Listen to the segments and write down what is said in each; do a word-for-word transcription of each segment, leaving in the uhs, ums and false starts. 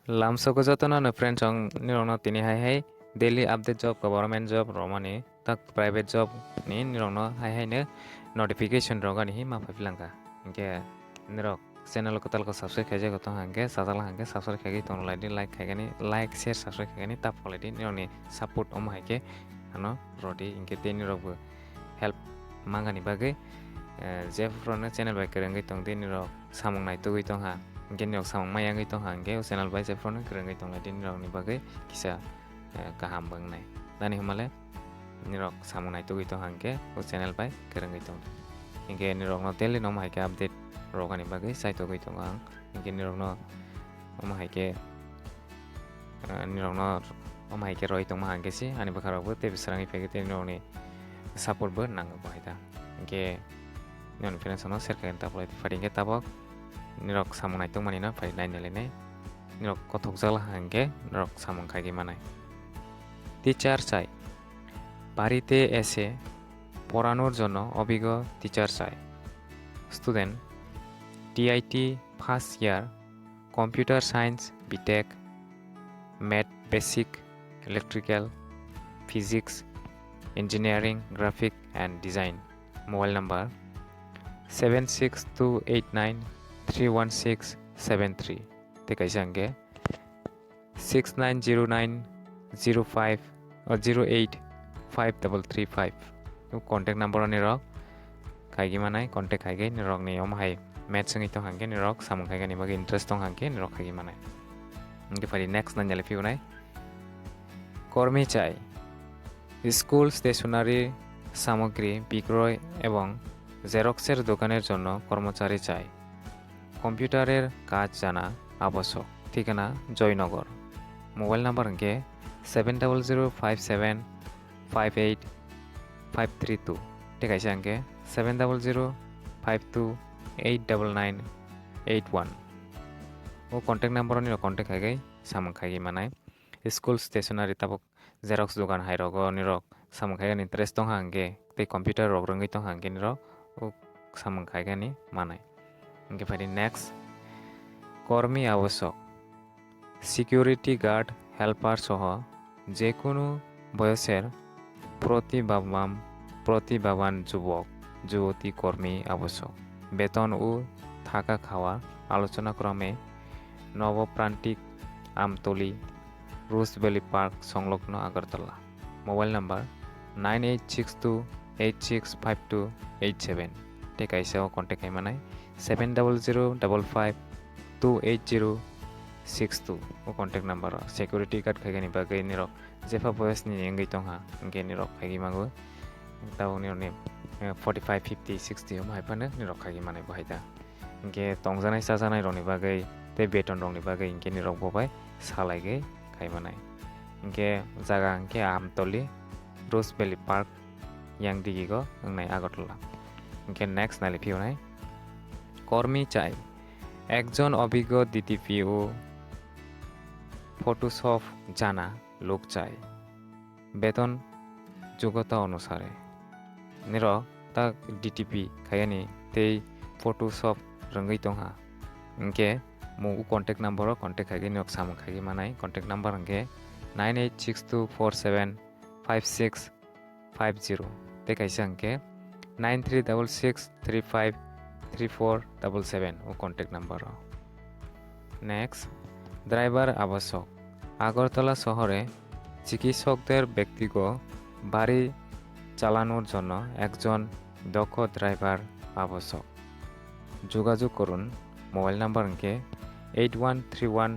Lamsoko jotono no friends, ang nirokno tini hai hai daily update job, government job romani tak private job ni nirokno hai hai no notification rogani hi ma phaiphilangkha. Hinkhe nirok channel kwtal ko subscribe khaijak tong hangkhe, sajak hangkhe subscribe khaigwi tong lai di, like khaigani, like, share, subscribe khaigani ta pholai di, nirokni support omo hai khe ano rodi, hinkhe tei nirokbo help mangani bagwi, eh, jephruno channel bai kwrwngwi tong di, nirok samung naitugwi tong ha, hinkhe nirok samung ma yangwi tong ha, hinkhe o channel bai jephruno kwrwngwi tong lai di, nirokni bagwi kisa, eh, kaham bo wngnai. Nani hwnmale nirok samung naitugwi tong ha, hinkhe o channel bai kwrwngwi tong di. Hinkhe nirokno daily no omo hai khe update rogani bagwi chaitogwi tongo ang, hinkhe nirokno omo hai khe, eh, nirokno omo hai khe roi tongma hangkhe se ani bwkha rokbo tei bwswrangwi phaikhe tei nirokni support bo nango bo hai ta. Hinkhe nini friends no share khaina ta pholai di. Phai hinkhe tabok nirok samung naitongmani no phai nainai lainai. Nirok kothok jala hangkhe nirok samung khaigwi manai. Teacher chai. বাড়িতে এসে পড়ানোর জন্য অভিজ্ঞ টিচার চাই। Student, T I T first year, computer science B Tech, math basic, electrical, physics, engineering, graphic and design. Mobile number seven six two eight nine three one six seven three. Tei kaisa hwnkhe six nine zero nine zero five, o zero eight five double three five. O contact number o nirok khaigwi manai, contact khaigwi nirokni omo hai match wngwi tong hangkhe nirok samung khaigani bagwi interest tong hangkhe nirok khaigwi manai. Hinkhe phai next nani le phiyunai. কর্মী চাই। School stationery সামগ্রী বিক্রয় এবং জেরক্সের দোকানের জন্য কর্মচারী চাই। কম্পিউটারের কাজ জানা আবশ্যক। ঠিকানা জয়নগর। মোবাইল নাম্বার হচ্ছে seven double zero five seven five eight five three two. Tei kaisa hwnkhe seven double zero five two eight double nine eight one. O contact number o nirok contact khaigwi samung khaigwi manai. School stationery tabuk xerox dogan hai rogo nirok samung khaigani interest tong hangkhe tei computer rok rwngwi tong hangkhe nirok o samung khaigani manai. Hwnkhe phai di next, কর্মী আবশ্যক। Security guard helper সহ যে কোনো বয়সের প্রতিভাবান প্রতিভাবান যুবক যুবতী কর্মী আবশ্যক। বেতন ও থাকা খাওয়া আলোচনা ক্রমে নবপ্রান্তিক, আমতলী, রোজ ভ্যালি পার্ক সংলগ্ন Agartala. Mobile number nine eight six two eight six five two eight seven. Tei kaisa o contact khai manai seven double zero double five two eight zero six two. O contact number o security guard khaigani bagwi nirok jepha boyes ni wngwi tongha, hwnkhe nirok khaigwi mango. Tabuk nirokni, eh, forty five, fifty, sixty omo hai phano nirok khaigwi manai bo hai ta. Hwnkhe tongjaknai chajaknai rokni bagwi tei beton rokni bagwi hwnkhe nirok bo bai salaigwi khai manai. Hwnkhe jaga hwnkhe Amtoli, Rose Valley Park, yang digi go wngnai Agartala. Hwnkhe next nailai phiyonai. কর্মী চাই। একজন অভিজ্ঞ ডিটিপি ও ফটোশপ জানা লোক চাই। বেতন যোগ্যতা অনুসারে। Nirok tak D T P khaiyani tei Photoshop rwngwi tongha. Hwnkhe mo o contact number o contact khaigwi nirok samung khaigwi manai. Contact number hwnkhe nine eight six two four seven five six five zero. Tei kaisa hwnkhe nine three double six three five three four double seven o contact number o. Next, driver আবশ্যক। আগরতলা শহরে চিকিৎসকদের ব্যক্তিগত বাড়ি চালানোর জন্য একজন দক্ষ ড্রাইভার আবশ্যক। যোগাযোগ করুন। Mobile number hwnkhe eight one three one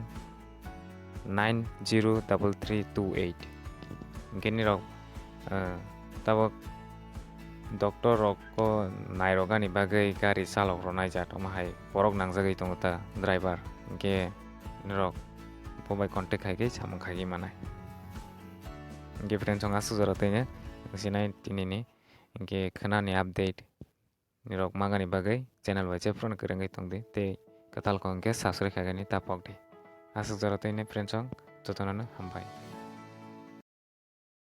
nine zero double three two eight. Hwnkhe nirok, eh, tabok doctor rok o nairok ani bagwi gari chalok rok naijak, omo hai borok nangjagwi tongo ta driver. Hwnkhe nirok bo bai contact khaigwi samung khaigwi manai. Hwnkhe friends, chwng aswk jora twi nw sinai tinini hwnkhe khwnani update. Nirok mangani bagwi channel bai jephru no kwrwngwi tongdi tei kwtal kok hwnkhe subscribe khaigani ta pokdi. Aswk jora twi nw friends, chwng jotono no hambai.